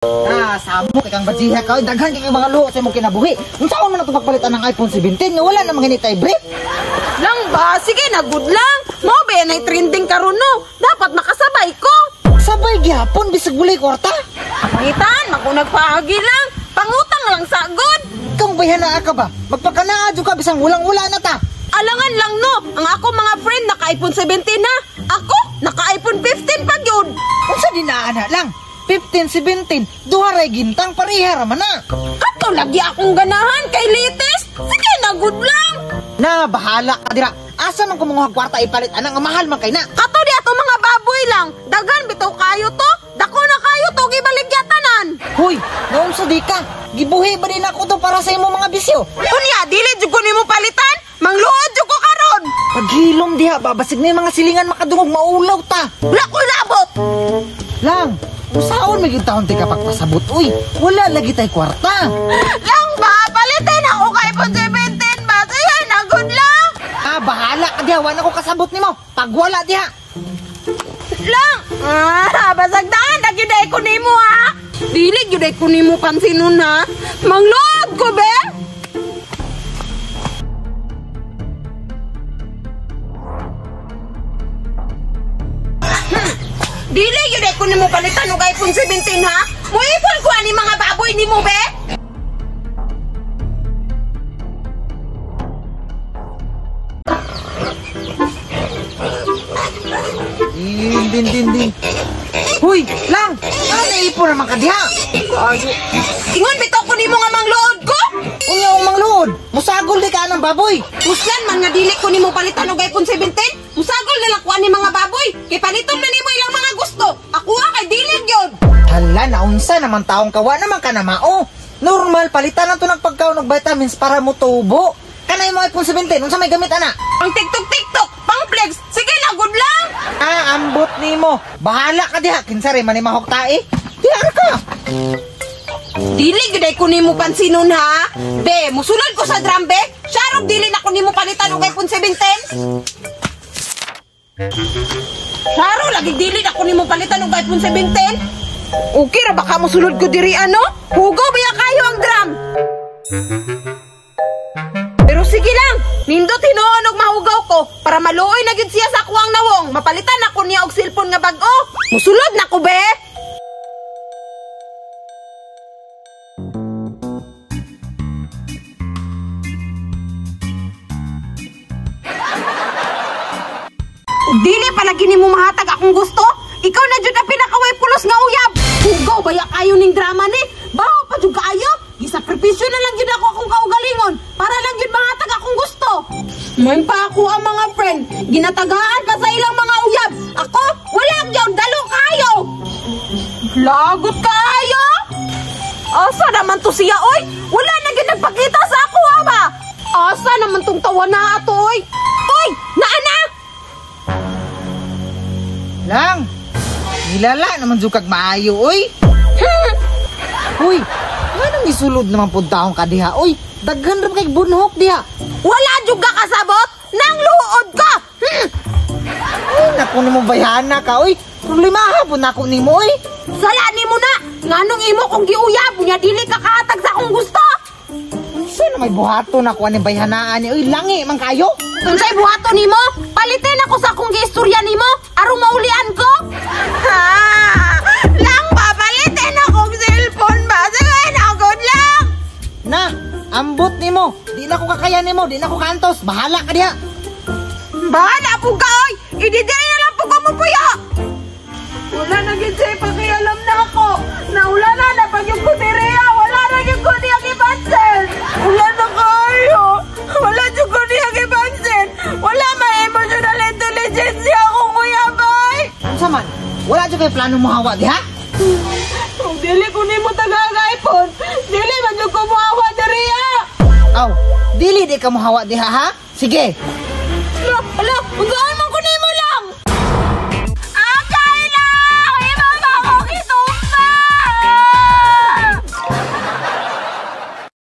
Ah, samo kay kang bajiha ka. Daghan kay mga luho sa imong kinabuhi. Unsaon man ato pagpalitan ng iPhone 17 nga wala namang hinitay brief? Lang ba? Sige na, good lang. Mo ba yan ay trending karon no? Dapat makasabay ko. Sabay gihapon bisag walay kwarta. Pangitan, makunag paagi lang. Pangutang lang sa good. Kung bayhanaa ka ba? Magpakanaa jud ka bisang walang-wala na ta. Alangan lang no. Ang ako mga friend naka iPhone 17 na. Ako naka iPhone 15 pa gyud. Unsa dinaana lang? 15, 17, duha ray gintang pareha ra man na. Kato lagi akong ganahan kay latest. Sige na, good lang. Na bahala ka dira. Asa man ko manguha kwarta ipalit anang nga mahal man kay na. Kato di ato mga baboy lang. Daghan bitaw kayo to. Dako na kayo to gibaligya tanan. Hoy, naunsa di ka? Gibuhi ba din ako to para sa imong mga bisyo? Unya, dili jud ko nimo palitan. Mangluod jud ko karon. Paghilom diha, babasig na yung mga silingan makadungog maulaw ta. Wala ko labot. Lang, usaon may gintahon ti kapag pasabot, uy. Wala lagi tay kwarta. Lang ba, palitan ako kay iPhone 17 ba? Sige na, good lang. Ah, bahala ka diha, wala ko kasabot nimo. Pag wala diha. Lang. Ah, basag daan, gyud ay ko nimo ha. Dili gyud ay ko nimo pansinon ha. Mangluod ko be. Dili gyud ay ko nimo palitan og iPhone 17 ha. Muipon ko ani mga baboy nimo be. Din din din din. Huy, lang. Ano naipon naman ka diha? Ingon bitaw ko nimo nga mangluod ko. Unya ang mangluod. Musagol di ka anang baboy. Muslan man nga dili ko nimo palitan og iPhone 17. Musagol na lang ko ani mga baboy. Kay paliton na nimo ilang mga gusto. Ako kay dili gyud. Hala, naunsa naman taong kawa naman ka na mao. Normal palitan na to ng pagkaon og vitamins para motubo. Kanay mo iPhone 17, unsa may gamit ana? Pang TikTok TikTok, pang flex. Sige na, good lang. Ah, ambot nimo. Bahala ka diha, kinsa ray man ni mahok tae. Diha ra ka. Dili gyud ay ko nimo pansinon ha. Be, musulod ko sa drum be. Sharog dili na ko nimo palitan og iPhone 17. Sharo lagi dili na ko nimo palitan og iPhone 17. Okay ra baka musulod ko diri ano? Hugaw baya kayo ang drum. Pero sige lang, nindot hinuon og mahugaw ko para maluoy na gyud siya sa akuang nawong. Mapalitan ako niya og cellphone nga bag-o. Musulod na ko be. Dili pala gini mo mahatag akong gusto. Ikaw na jud ang pinakaway pulos nga uyab. Hugaw baya kayo ning drama ni. Baho pa jud kaayo. Gisakripisyo na lang jud ako akong kaugalingon para lang jud mahatag akong gusto. Main pa ako ang mga friend, ginatagaan pa sa ilang mga uyab. Ako wala gyud dalo kayo. Lagot kayo. Asa naman to siya oy? Wala na gyud nagpakita sa ako ha ba? Asa naman tong tawa na ato oy? Oy, naa na. Lang, nilala naman jud kag maayo oy. Uy, nganong isulod naman pud taong ka diha oy? Daghan ra kay bunhok diha. Wala jud ka kasabot nang luod ka. Uy, naku nimo bayhana ka oy. Problemaha pud nako nimo oy. Sala nimo na. Nganong imo kong giuyab unya dili ka kahatag sa akong gusto. Unsa na may buhaton ako ani bayhanaan ni oy, langi man kayo. Unsay buhaton nimo? Palitin ako sa akong giistorya nimo aron maulian ko. Ha! Lang ba palitin akong cellphone ba? Sige na, good lang. Na, ambot nimo. Di na ko kakayan nimo, di na ko kaantos. Bahala ka diha. Bahala po ka oy. Ididiri na lang po ko mo puyo. Wala na gyud siya pakialam na ako. Naula na na pag yung kutiriya. Wala na gyud ko niya gipansin. Wala na kayo. Wala gyud ko niya gipansin. Wala may emotional intelligence akong kuya bay. Unsa man? Wala jud kay plano mo hawa diha? Kung dili ko nimo tagag iPhone, dili man jud ko mohawa diriya. Aw, dili di ka mohawa diha ha? Sige. Ala, ala, unsa man